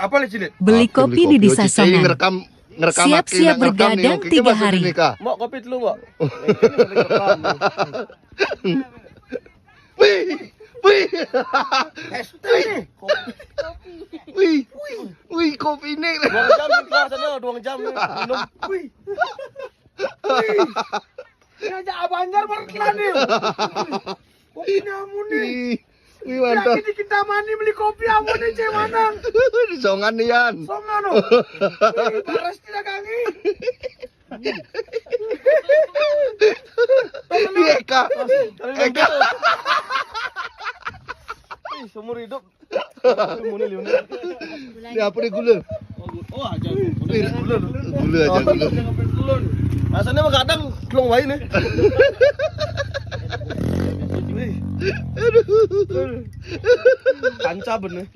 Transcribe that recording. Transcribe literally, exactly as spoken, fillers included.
Apa nih, Cilik? Beli kopi di Desa Songan. Ngerekam, ngerekam. Siap-siap bergadang tiga hari. Mau kopi dulu, Mbak. Ini beli kopi. Wih, wih, Es teh nih. Wih, wih, kopi ini. Dua jam nih, Pak, sana dua jam nih. Minum. Wih. Wih. Ini aja Abanjar baru telah nih. Kopi namun nih. Wih, wih, mantap. Lagi di Kintamani beli kopi, amun nih, cewek mana? Di Songan nih, Yan. Songan, no. Wih, paras tidak kangi. Iya, Eka. Eka. Ih, seumur hidup. Ilmu nih, ilmu nih. Ini apa nih, gula? Oh, aja. Udah gula lu. Gula aja, gula. Rasanya mah kadang kelong wae nih. Wih. Kanca bener.